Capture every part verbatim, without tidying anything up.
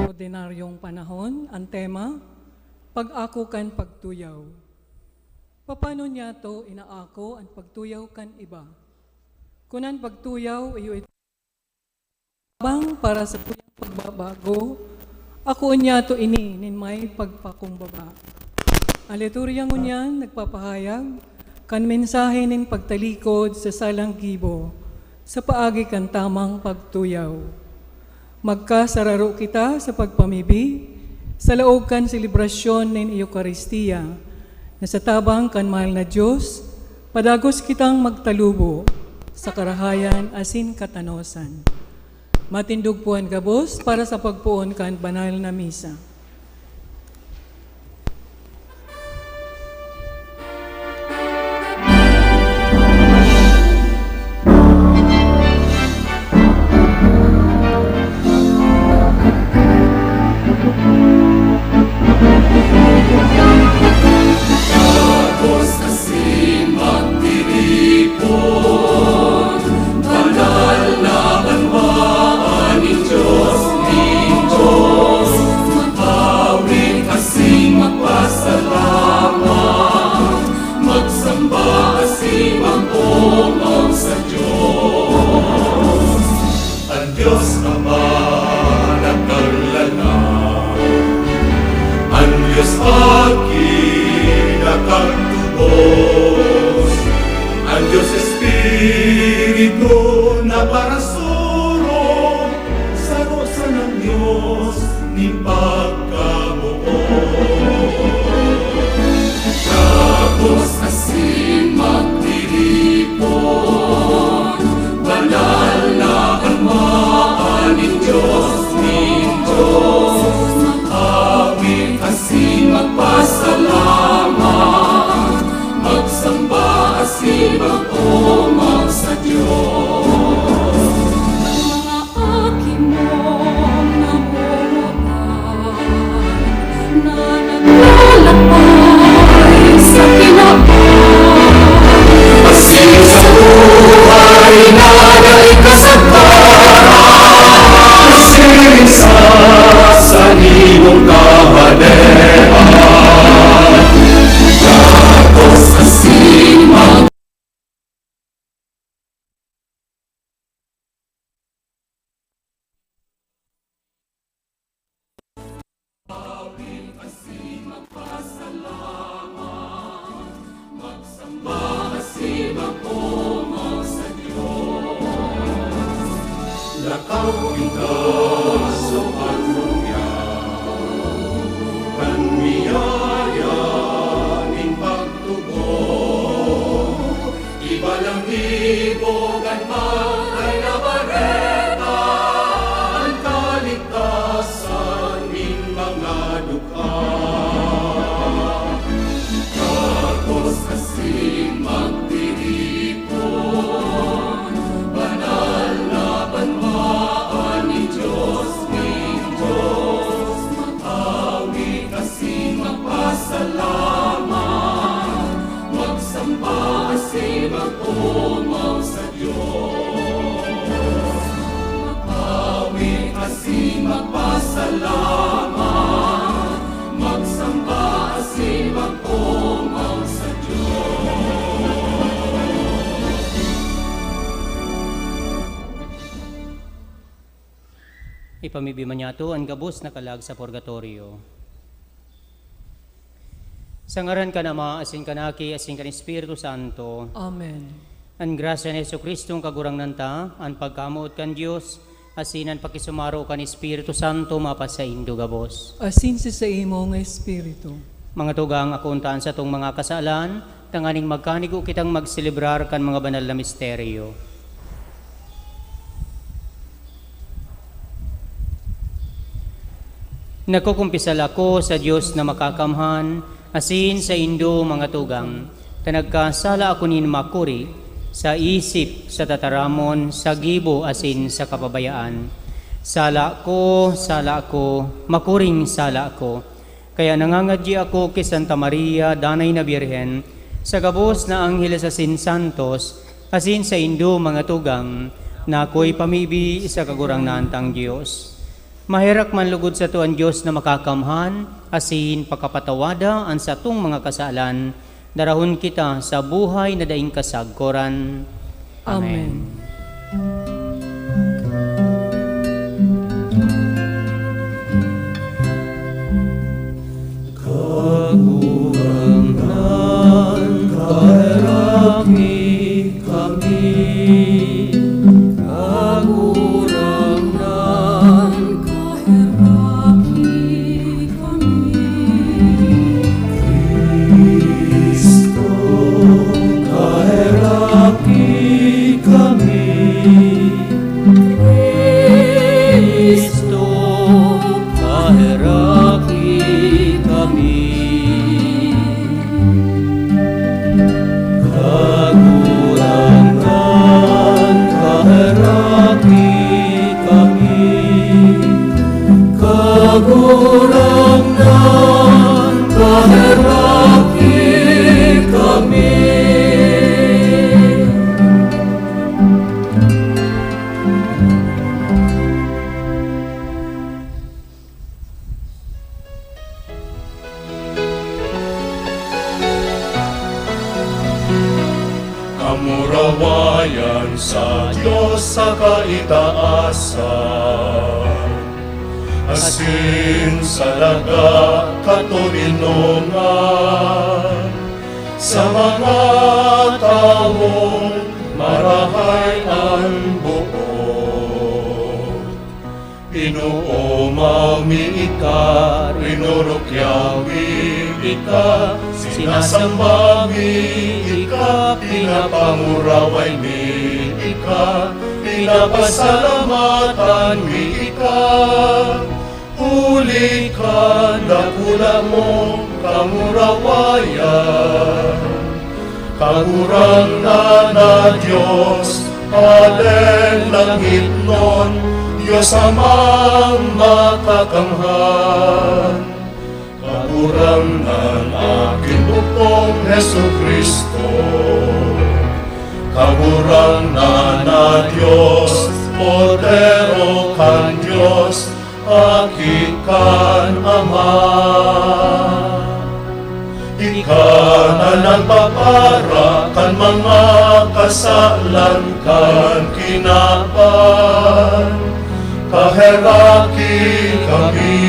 Ordinaryong panahon, ang tema, Pag-ako kan pagtuyaw. Papano niyato inaako an pagtuyaw kan iba? Kun an pagtuyaw iyo ito tabang para sa tuyang pagbabago, akoon niyato ini nin may pagpakumbaba. An liturya ngunyan nagpapahayag kan mensahe nin pagtalikod sa salang gibo sa paagi kan tamang pagtuyaw. Magkasararo kita sa pagpamibi sa laog kan selebrasyon nin Eukaristia, na sa tabang kan mahal na Dios, padagos kitang magtalubo sa karahayan asin katanosan. Matindog po an gabos para sa pagpoon kan banal na misa. Tapos asin magtiripon, banal na banwaan nin Dios, nin Dios. Mag-awit asin magpasalamat, magsamba asin mag-omawon sa Dios. An Dios Ama nagkalalang, an Dios Aki nakagtubos, an Dios Espiritu na paraso Dios nin pagkamoot. Gabos asin magtiripon, banal na banwaan nin Dios nin Dios. Mag-awit asin magpasalamat, magsamba asin mag-omaw sa Dios. Aki mo na buhay na naglalakbay sa kinaban. Asin sa buhay na dai kasagparan, asin sa sanibong kahadean. Tapos asin mag- Lakaw kita sa pagluya, kan biyaya nin pagtubod. Ibalahibo kan Maray na Bareta, an kaligtasan nin mga dukha. Gabos asin magtiripon, banal na banwaan nin Dios nin Dios. Mag-awit asin magpasalamat, magsamba asin mag-omaw sa Dios. Mag-awit asin magpasalamat, magsamba asin mag-omaw sa Dios. Ipamibi man niyato an gabos na kalag sa purgatorio. Sa ngaran kan Ama, asin kan Aki, asin kan Espiritu Santo. Amen. An grasya ni Jesu-Cristo, an Kagurangnan ta, an pagkamoot kan Dios, asin an pakisumaro kan Espiritu Santo mapasaindo gabos. Asin sa saimong espiritu. Mga tugang, akoon ta an satong mga kasalan, tanganing magkanigo kitang magselebrar kan mga banal na misteryo. Nakukumpisal ako sa Dios na makakamhan, asin saindo, mga tugang, ta nagkasala ako nin makuri, sa isip, sa tataramon, sa gibo, asin sa kapabayaan. Sala ko, sala ko, makuring sala ko. Kaya nangangadyi ako ki Santa Maria, Danay na Birhen, sa gabos na angheles asin santos, asin saindo, mga tugang, na akoy pamibi sa Kagurangnan tang Dios. Maherak man lugod sato an Dios na makakamhan, asin pakapatawada an satong mga kasalan, darahon kita sa buhay na daing kasagkoran. Amen. Amen. Kagurangnan, kaheraki kami. Kagurangnan, kaheraki kami. Cristo, kaheraki kami. Cristo, kaheraki kami. Kagurangnan, kaheraki kami. Kagurangnan, kaheraki kami. Kamurawayan sa Dios sa kaitaasan, asin sa daga katoninongan, sa mga tawong marahay an boot. Ginoo, maumi ika, rinurukyaw mi ika, sinasamba mi ika, pinapanguraway mi ika, pinapasalamatan mi ika. Huli kan dakula mong kamurawayan, Kagurangnan na Dios, Padeng langitnon, Dios Amang Makakamhan, Kagurangnan aking bugtong Jesu-Cristo, Kagurangnan na Dios, Kordero kan Dios, Aki kan Ama. Ika na nagpapara kan mga kasalan kan kinaban, kaheraki kami.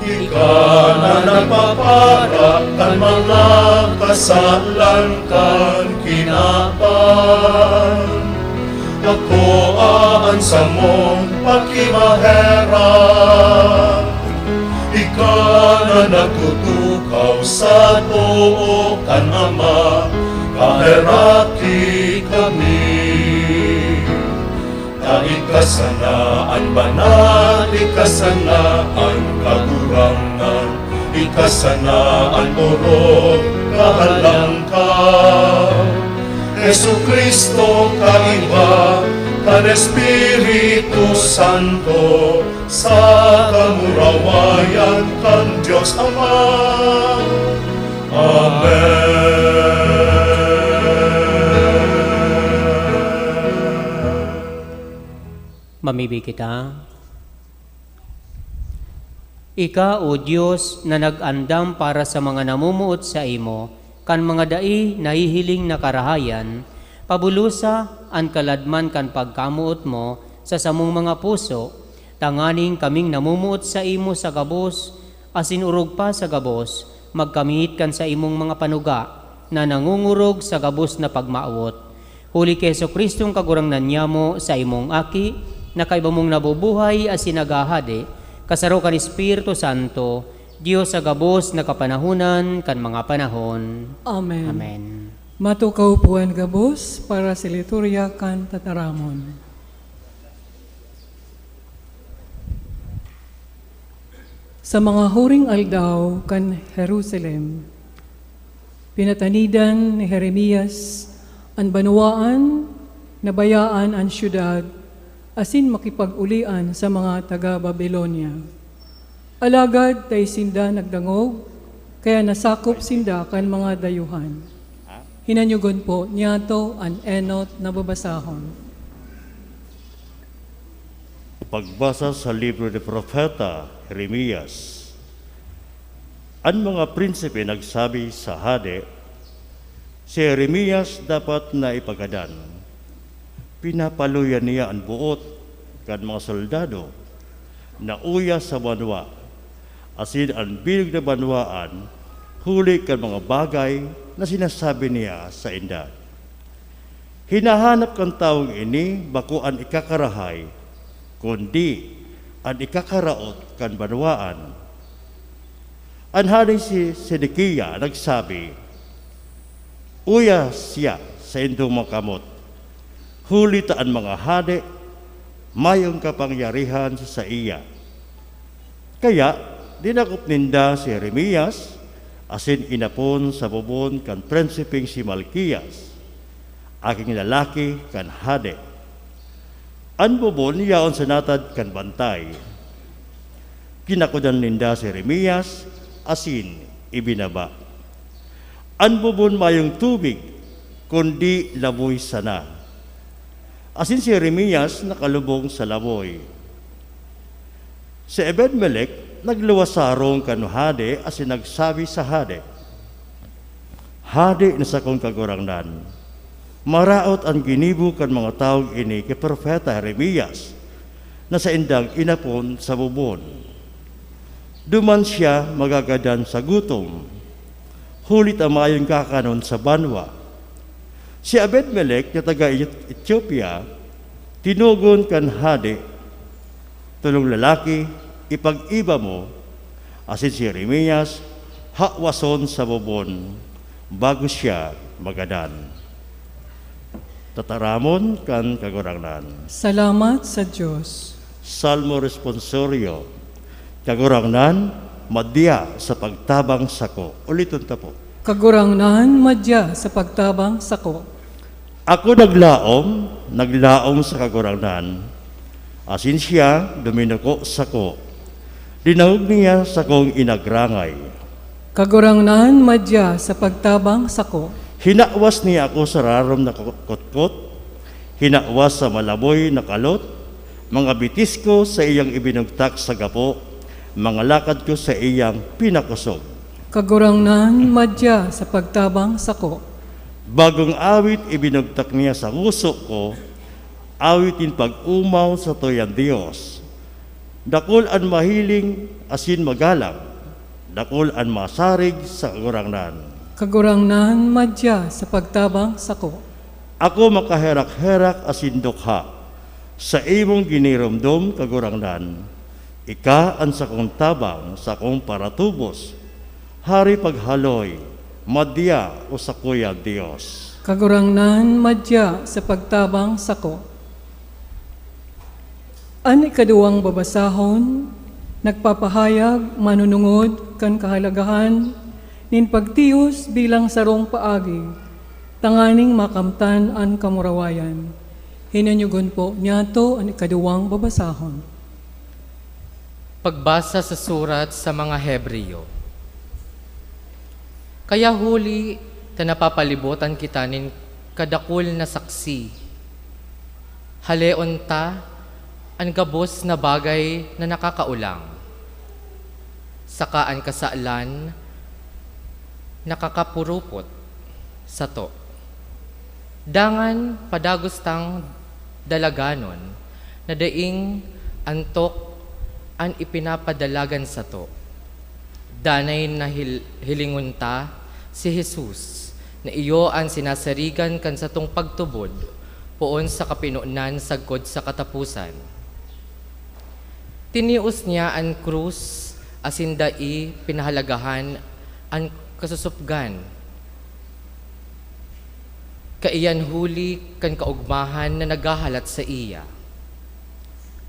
Ika na nagpapara kan mga kasalan kan kinaban. Akoa an samong pakimaherak. Ika na nagtutukaw sa too kan Ama, kaheraki kami. Ta ika sana an banal, ika sana an kagurangnan, ika sana an orog kahalangkaw. Jesu-Cristo, kaiba kan Espiritu Santo, sa kamurawayan kan Dios Ama. Amen. Mamibi kita. Ika, O Dios, na nag-andam para sa mga namumuot saimo kan mga dai nahihiling na karahayan, pabulosa an kaladman kan pagkamoot mo sa samong mga puso, tanganing kaming namumuot saimo sa gabos asin orog pa sa gabos, magkamit kan saimong mga panuga na nangongorog sa gabos na pagmawot. Huli ki Jesu-Cristong Kagurangnan nyamo, saimong Aki, na kaiba mong nabubuhay asin naghahade, kasaro kan Espiritu Santo, Dios sa gabos na kapanahonan kan mga panahon. Amen. Amen. Matukaw po an gabos para sa liturya kan tataramon. Sa mga huring aldaw kan Jerusalem, pinatanidan ni Jeremias an banwaan, nabayaan an syudad, asin makipag-ulian sa mga taga Babilonia. Alagad dai sinda nagdangog, kaya nasakop sinda kan mga dayuhan. Hinanyogon po niyato an enot na babasahon. Pagbasa sa libro ni Propeta Jeremias. An mga prinsipe nagsabi sa hade, "Si Jeremias dapat na ipagadan. Pinapaluya niya an boot kan mga soldado na uya sa banwa, asin an bilog na banwaan, huli kan mga bagay na sinasabi niya sainda." Hinahanap kan tawong ini bako an ikakarahay, kundi an ikakaraot kan banwaan. An hade si Sedekia nagsabi, "Uya siya saindong mga kamot, huli ta an mga hade mayong kapangyarihan sa saiya." Kaya dinakop ninda si Jeremias asin inapon sa bobon kan prensipeng si Malkias, aking lalaki kan hade. An bobon yaon sa natad kan bantay. Kinakudan ninda si Jeremias asin ibinaba. An bobon mayong tubig, kundi lamoy sana. Asin si Jeremias nakalubong sa lamoy. Si Ebed-Melec nagluwas sa harong kan hade asin nagsabi sa hade, "Hade na sakong kagurangnan, maraot an ginibo kan mga tawong ini ki Propeta Jeremias na saindang inapon sa bobon. Duman siya magagadan sa gutom, huli ta mayong kakanon sa banwa." Si Ebed-Melec na taga Etiopia, Tinugon kan hade, "Tolong lalaki, ipag-iba mo, asin si Jeremias, hawason sa bobon, bago siya magadan." Tataramon kan Kagurangnan. Salamat sa Dios. Salmo Responsorio. Kagurangnan, madya sa pagtabang sako. Uliton ta po. Kagurangnan, madya sa pagtabang sako. Ako naglaom, naglaom sa Kagurangnan, asin siya duminuko sako. Dinangog niya sakong inagrangay. Kagurangnan, madya sa pagtabang sako. Hinawas niya ako sa rarom na kutkot, hinawas sa malaboy na kalot, mga bitis ko saiyang ibinugtak sa gapo, mga lakad ko saiyang pinakosog. Kagurangnan, madya sa pagtabang sako. Bagong awit ibinugtak niya sa ngoso ko, awit nin pag-omaw sa tuyang Dios. Dakul an mahiling asin magalang, dakul an masarig sa Kagurangnan. Kagurangnan, madya sa pagtabang sako. Ako makaherak-herak asin dukha, saimong giniromdom, Kagurangnan. Ika an sakong tabang, sakong paratubos. Hari paghaloy, madya, o sakuya Dios. Kagurangnan, madya sa pagtabang sako. An ikaduwang babasahon nagpapahayag, manunungod kan kahalagahan nin pagtiyos bilang sarong paagi tanganing makamtan an kamurawayan. Hinanyogon po niyato an ikaduwang babasahon. Pagbasa sa surat sa mga Hebreo. Kaya huli ta napapalibotan kita nin kadakul na saksi, haleon ta an gabos na bagay na nakakaolang, saka an kasalan na kakapurupot sato. Dangan padagos tang dalaganon na daing antok an ipinapadalagan sato. Danay na hil-, hilingon ta si Jesus, na iyo an sinasarigan kan satong pagtubod poon sa kapinonan sagkod sa kataposan. Tinios niya an krus asin dai pinahalagahan an kasusupgan, kaiyan huli kan kaogmahan na naghahalat saiya.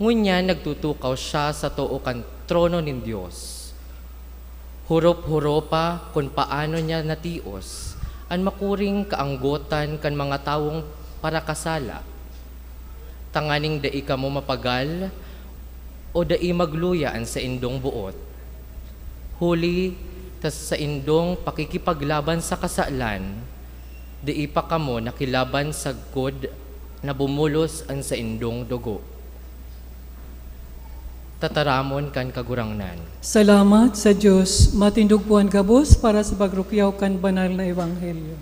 Ngunyan nagtutukaw siya sa too kan trono nin Dios. Horop-horopa kun paano niya natios an makuring kaanggotan kan mga tawong parakasala, tanganing dai kamo mapagal o dai magluya an saindong boot. Huli ta sa saindong pakikipaglaban sa kasalan, dai pa kamo nakilaban sagkod na bumulos an saindong dugo. Tataramon kan Kagurangnan. Salamat sa Dios. Matindog po an gabos para sa pagrukyaw kan banal na ebanghelyo.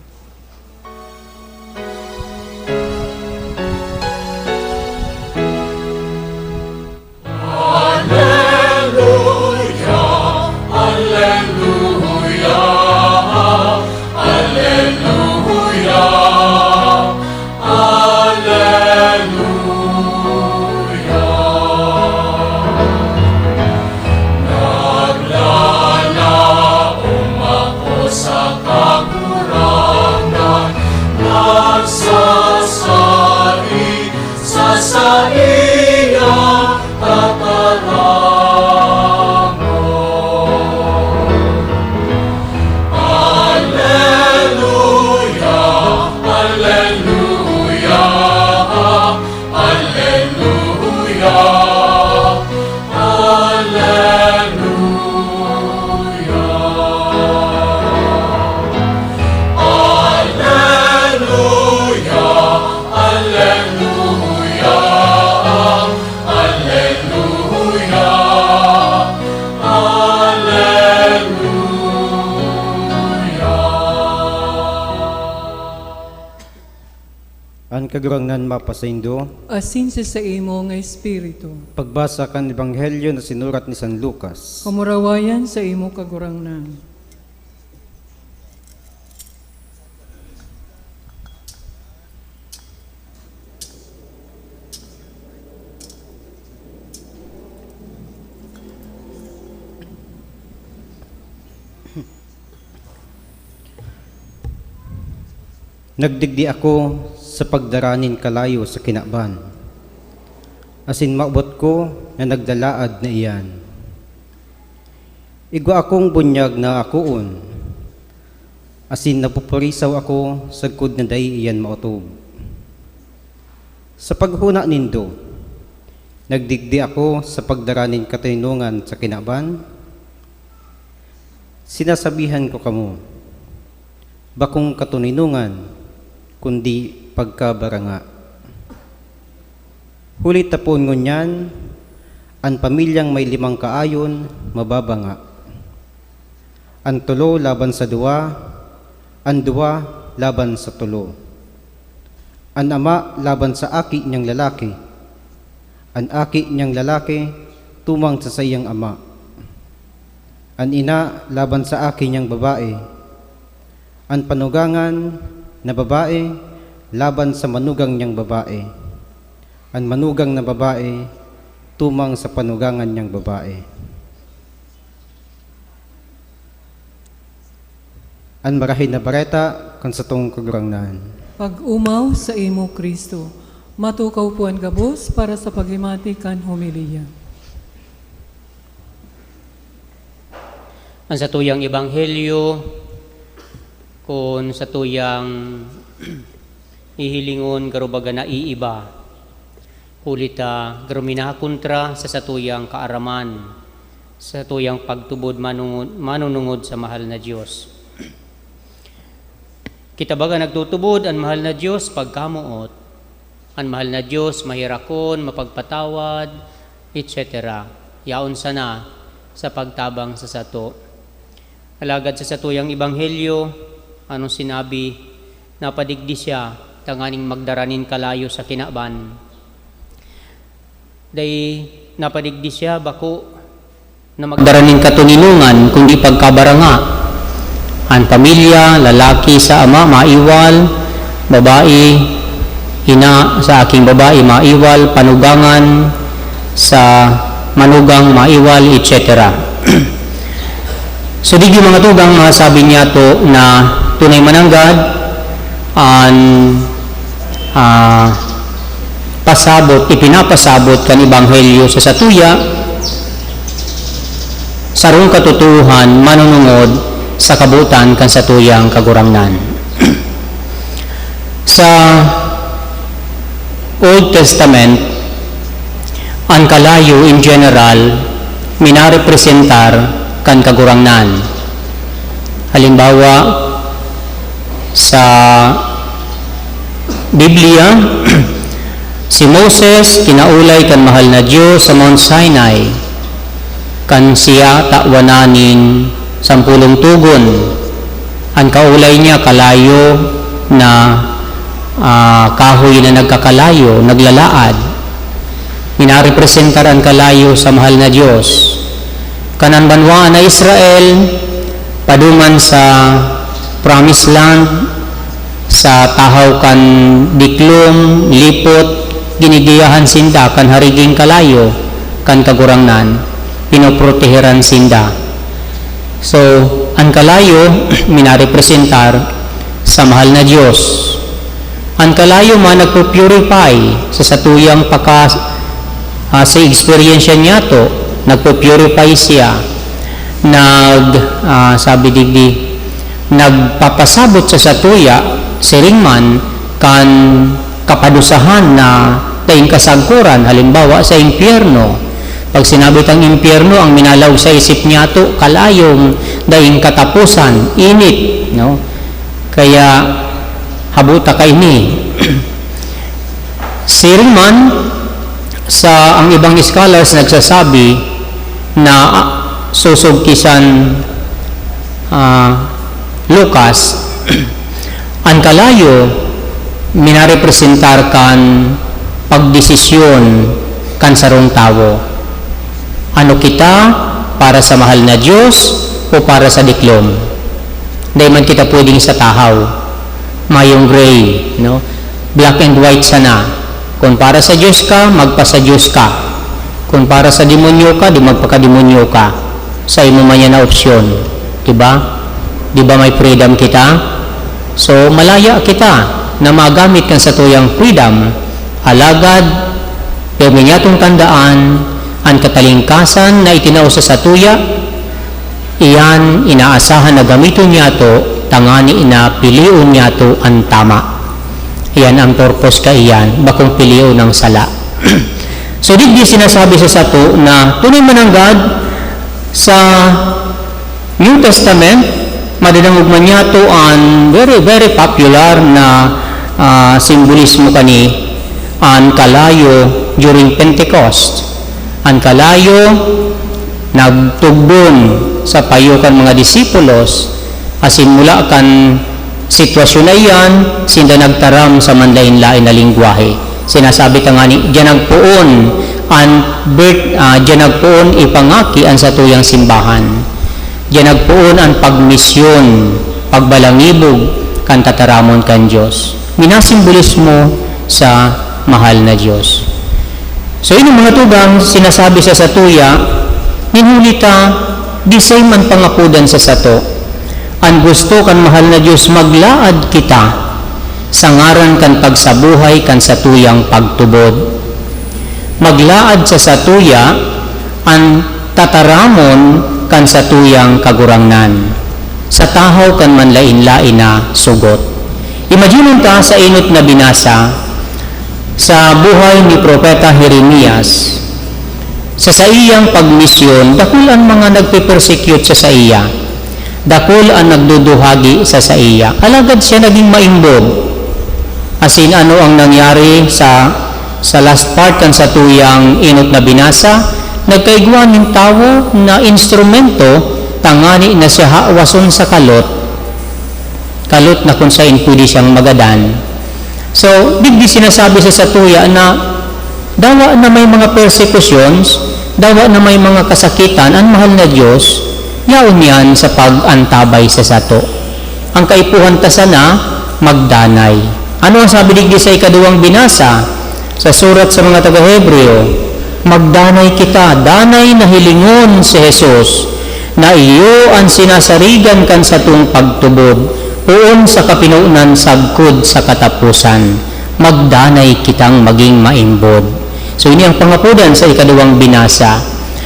Aleluya, aleluya, aleluya, aleluya. Naglalaom ako sa Kagurangnan, nagsasari sa saiyang tataramon. Aleluya, aleluya, aleluya, aleluya. Aleluya, aleluya, aleluya, aleluya. An Kagurangnan mapasaindo. Asin sa saimong espiritu. Pagbasa kan Ebanghelyo na sinurat ni San Lucas. Kamurawayan sa imo, Kagurangnan. Nagdigdi ako sa pagdara nin kalayo sa kinaban, asin maabot ko na naglalaad na iyan. Igwa akong bunyag na akoon, asin napupurisaw ako sagkod na dai iyan maotob. Sa paghona nindo, nagdigdi ako sa pagdara nin katoninongan sa kinaban? Sinasabihan ko kamo, bakong katoninongan, kundi pagkabaranga. Huli ta poon ngunyan, an pamilyang may limang kaayon mababanga, an tolo laban sa duwa, an duwa laban sa tolo, an ama laban sa aki niyang lalaki, an aki niyang lalaki tumang sa saiyang ama, an ina laban sa aki niyang babae, an panugangan na babae laban sa manugang niyang babae, an manugang na babae tumang sa panugangan niyang babae. An Marahay na Bareta kan satong Kagurangnan. Pag-omaw saimo, Cristo. Matukaw po an gabos para sa paghimati kan homilya. An satuyang ebanghelyo, kun satuyang hihilingon, garo baga naiiba, huli ta garo minakontra sa satuyang kaaraman, sa satuyang pagtubod manungod, manunungod sa mahal na Dios. Kita baga nagtutubod an mahal na Dios pagkamoot. An mahal na Dios maherakon, mapagpatawad, et cetera. Yaon sana sa pagtabang sa sato. Alagad sa satuyang ebanghelyo, anong sinabi? Napadigdi siya tanganing magdara nin kalayo sa kinaban. Dai napadigdi siya bako na magdara nin katoninongan, kundi pagkabaranga. An pamilya, lalaki sa ama, maiwal, babae, ina sa aking babae, maiwal, panugangan sa manugang, maiwal, et cetera. So, digdi, mga tugang, masabi niyato na tunay mananggad an, ah, pasabot, ipinapasabot kan ebanghelyo sa satuya, sarong katotoohan manunungod sa kabotan kan satuyang Kagurangnan. Sa Old Testament, an kalayo in general minarepresentar kan Kagurangnan. Halimbawa, sa Biblia, si Moses kinaulay kan Mahal na Dios sa Mount Sinai, kan siya tawanan nin sampolong togon. An kaulay niya kalayo na, ah, kahoy na nagkakalayo, naglalaad. Minarepresentar an kalayo sa Mahal na Dios. Kan an banwaan na Israel, paduman sa Promised Land, sa tahaw kan diklom, lipot, ginigiyahan sinda kan hariging kalayo kan Kagurangnan, pinoproteheran sinda. So, an kalayo minarepresentar sa Mahal na Dios. An kalayo man nagpu-purify sa satuyang paka-, ah, sa eksperyensya niyato, nagpu-purify siya. Nag-, ah, sabi digdi, nagpapasabot sa satuya, siring man, kan kapadusahan na daing kasagkoran, halimbawa, sa impyerno. Pag sinabi tang impyerno, ang minalaog sa isip niyato, kalayong daing kataposan, init, no? Kaya, habo ta kaini. Siring man, sa ang ibang scholars nagsasabi na, ah, sosog ki San, ah, Lucas, an kalayo minarepresentar kan pagdesisyon kan sarong tawo. Ano kita, para sa mahal na Diyos o para sa diklom? Dai man kita pwedeng sa tahaw. Mayong gray, no? Black and white sana. Kung para sa Diyos ka, magpasa-Diyos ka. Kung para sa demonyo ka, di magpakademonyo ka. Sa imo man yan na opsyon. Di ba? Di ba may freedom kita? So, malaya kita na magamit kan satuyang freedom. Alagad, pirmi niyatong tandaan, an katalingkasan na itinao sa satuya, iyan inaasahan na gamiton niyato, tangani na pilion niyato an tama. Iyan ang purpose kaiyan, bakong pilion ang sala. So, digdi sinasabi sa sato na tunay mananggad sa New Testament, madadangog man niyato an very, very popular na, ah, simbolismo kani, an kalayo during Pentecost. An kalayo nagtugbon sa payo kan mga disipulos, asin mula kan sitwasyon na iyan, sinda nagtaram sa manlaen-laen na lengwahe. Sinasabi tangani, diyan nagpoon an birth, ah, diyan nagpoon ipangaki an satuyang simbahan. Diyan nagpoon an pagmisyon, pagbalangibog kan tataramon kan Dios. Minasimbolismo sa mahal na Dios. So, ini mga tugang sinasabi sa satuya, nin huli ta, the same an pangapodan sa sato. An gusto kan mahal na Dios, maglaad kita sa ngaran kan pagsabuhay kan satuyang pagtubod. Maglaad sa satuya an tataramon kan satuyang Kagurangnan, sa tahaw kan manlaen-laen na sugot. Imaginon ta sa enot na binasa, sa buhay ni Propeta Jeremias, sa saiyang pagmisyon, dakul an mga nagpe-persecute sa saiya. Dakul an nagduduhagi sa saiya. Alagad siya naging maimbod. Asin ano ang nangyari sa, sa last part kan satuyang enot na binasa? Nagkaigwa nin tawo na instrumento tangani na siya hawason sa kalot. Kalot na kung saen pwede siyang magadan. So, digdi sinasabi sa satuya na dawa na may mga persecutions, dawa na may mga kasakitan, an mahal na Dios, yaon yan sa pag-antabay sa sato. Ang kaipuhan ta sana, magdanay. Ano ang sabi digdi sa ikaduwang binasa? Sa surat sa mga taga-Hebreo, "Magdanay kita, danay na hilingon si Jesus, na iyo an sinasarigan kan satong pagtubod, poon sa kapinonan sagkod sa kataposan. Magdanay kitang magin maimbod." So, ini ang pangapodan sa ikaduwang binasa.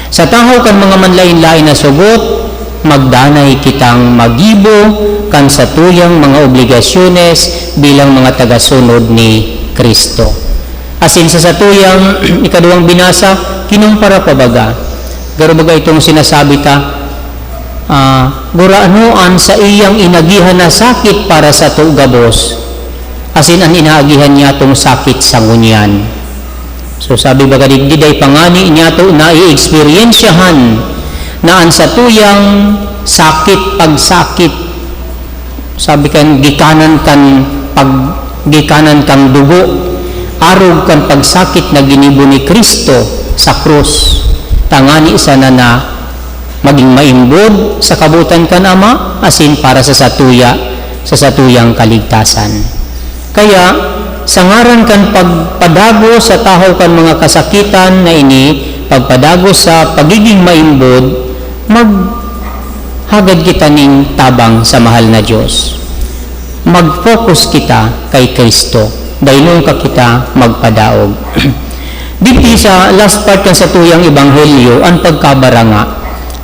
Sa tahaw kan mga manlaen-laen na sugot, magdanay kitang magibo kan satuyang mga obligasyones bilang mga tagasunod ni Cristo. Asin sa satuyang ikaduwang binasa, kinumpara pa baga. Garo baga itong sinasabi ta, ah, gurano an saiyang inagihan na sakit para sato gabos, asin an inaagihan niyatong sakit sa ngunyan. So, sabi baga digdi, dai pa ngani niyato nai-eksperyensyahan na an satuyang sakit, pagsakit, sabi kan gikanan kan pag-, gikanan kan dugo, arog kan pagsakit na ginibo ni Cristo sa krus, tangani sana na magin maimbod sa kabotan kan Ama, asin para sa satuya, sa satuyang kaligtasan. Kaya, sa ngaran kan pagpadagos sa tahaw kan mga kasakitan na ini, pagpadagos sa pagigin maimbod, maghagad kita nin tabang sa mahal na Dios. Mag-focus kita kay Cristo. Dai nunka kita magpadaog. Digdi sa last part kan satuyang ebanghelyo, an pagkabaranga.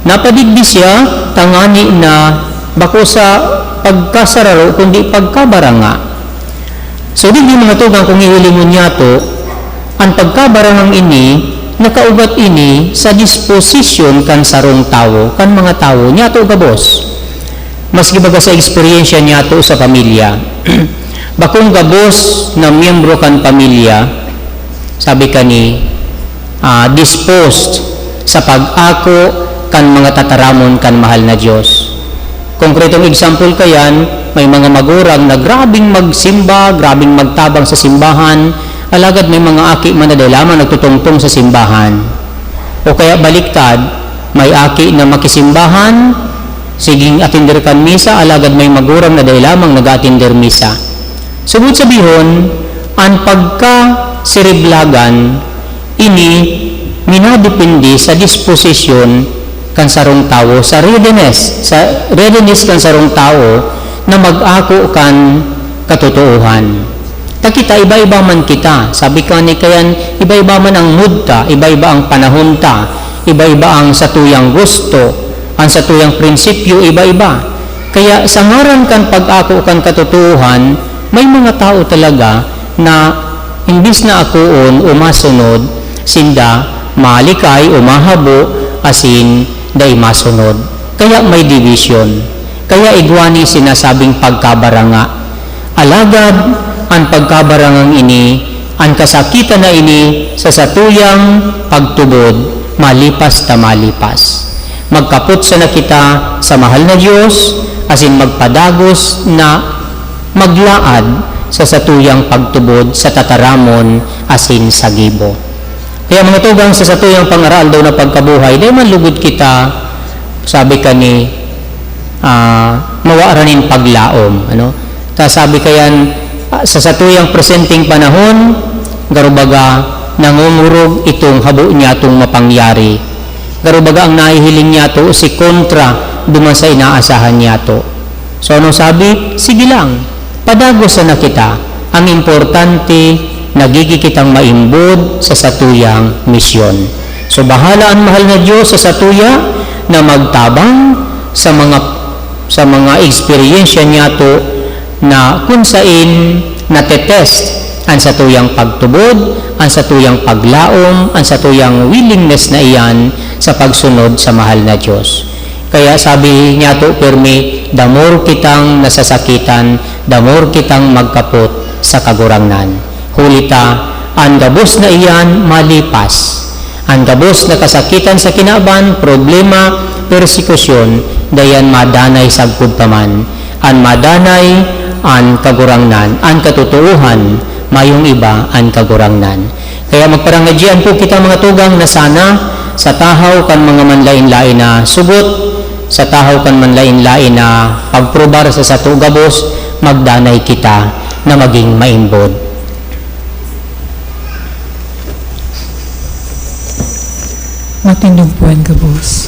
Napadigdi siya tangani na bako sa pagkasararo, kundi pagkabaranga. So, digdi, mga tugang, kung hihilingon niyato, an pagkabarangang ini, nakaugat ini sa disposisyon kan sarong tawo, kan mga tawo, niyato gabos. Maski baga sa eksperyensya niyato sa pamilya, bakong gabos na miyembro kan pamilya, sabi kani, ah, disposed sa pag-ako kan mga tataramon kan mahal na Dios. Konkretong example kayan, may mga magurang na grabing magsimba, grabing magtabang sa simbahan, alagad may mga aki man na dai lamang nagtutungtong sa simbahan. O kaya baliktad, may aki na makisimbahan, siging atender kan misa, alagad may magurang na dai lamang nag-aatender misa. Subot sabihon, an pagkasiriblagan ini minadepende sa disposisyon kan sarong tawo, sa readiness, sa readiness kan sarong tawo na mag-ako kan katotoohan. Ta kita, iba-iba man kita. Sabi ko ni kayan, iba-iba man ang mood ta, iba-iba ang panahon ta, iba-iba ang satuyang gusto, ang satuyang prinsipyo, iba-iba. Kaya sa ngaran kan pag-ako kan katotoohan, may mga tao talaga na imbis na akoon o masunod, sinda malikay o mahabo asin dai masunod. Kaya may division. Kaya igwa ni sinasabing pagkabaranga. Alagad an pagkabarangang ini, an kasakitan na ini sa satuyang pagtubod, malipas ta malipas. Magkapot sana kita sa mahal na Dios, asin magpadagos na maglaad sa satuyang pagtubod sa tataramon asin sa gibo. Kaya mga tugang, sa satuyang pang-araaldaw na pagkabuhay, dai man lugod kita, sabi ka ni, ah, mawaran nin paglaom, ano? Ta sabi kayan, ah, sa satuyang presenteng panahon, garo baga nangongorog itong habo niyatong mapangyari. Garo baga ang nahihiling niyato si kontra duman sa inaasahan niyato. So, ano sabi? Sige lang, padagos sana kita. Ang importante, nagigi kitang maimbod sa satuyang misyon. So, bahala an mahal na Dios sa satuya na magtabang sa mga, sa mga eksperyensya niyato na kun sain natetest an satuyang pagtubod, an satuyang paglaom, an satuyang willingness na iyan sa pagsunod sa mahal na Dios. Kaya sabi niyato pirmi, "The more kitang nasasakitan, the more kitang magkapot sa Kagurangnan." Huli ta, an gabos na iyan malipas. An gabos na kasakitan sa kinaban, problema, persekusyon, dayan madanay sagkod pa man. An madanay, an Kagurangnan, an katotoohan, mayong iba an Kagurangnan. Kaya magparangadyian po kita, mga tugang, na sana sa tahaw kan mga manlaen-laen na sugot, sa tahaw kan manlaen-laen na pagprobar sa sato gabos, magdanay kita na maging maimbod. Matindog po yan, gabos.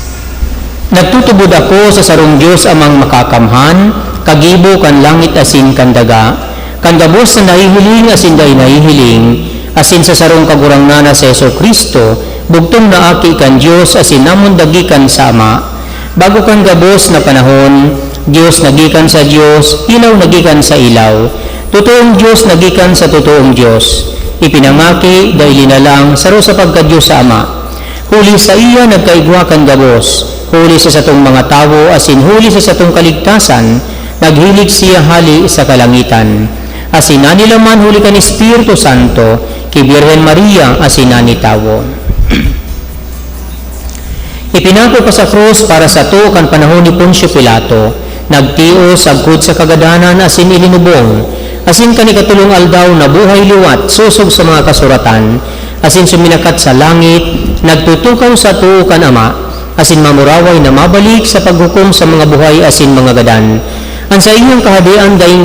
Nagtutubod ako sa sarong Dios Amang Makakamhan, kagibo kan langit asin kan daga, kan gabos na nahihiling asin dai nahihiling, asin sa sarong Kagurangnan na si Jesu-Cristo, bugtong na Aki kan Dios asin namon dagikan sa Ama. Bago kan gabos na panahon, Dios na gikan sa Dios, ilaw na gikan sa ilaw, totoong Dios na gikan sa totoong Dios. Ipinangaki, dai linalang, saro sa pagka-Dios sa Ama. Huli saiya nagkaigwa kan gabos, huli sa satong mga tawo asin huli sa satong kaligtasan, naghilig siya hale sa kalangitan. Asin nanilaman huli kan Espiritu Santo, ki Birhen Maria asin nanitawo. Ipinako pa sa krus para sato kan panahon ni Poncio Pilato, nagtios sagkod sa kagadanan asin ilinubong, asin kan ikatolong aldaw nabuhay liwat sosog sa mga kasuratan, asin suminakat sa langit, nagtutukaw sa too kan Ama, asin mamuraway na mabalik sa paghukom sa mga buhay asin mga gadan. An saiyang kahadean daing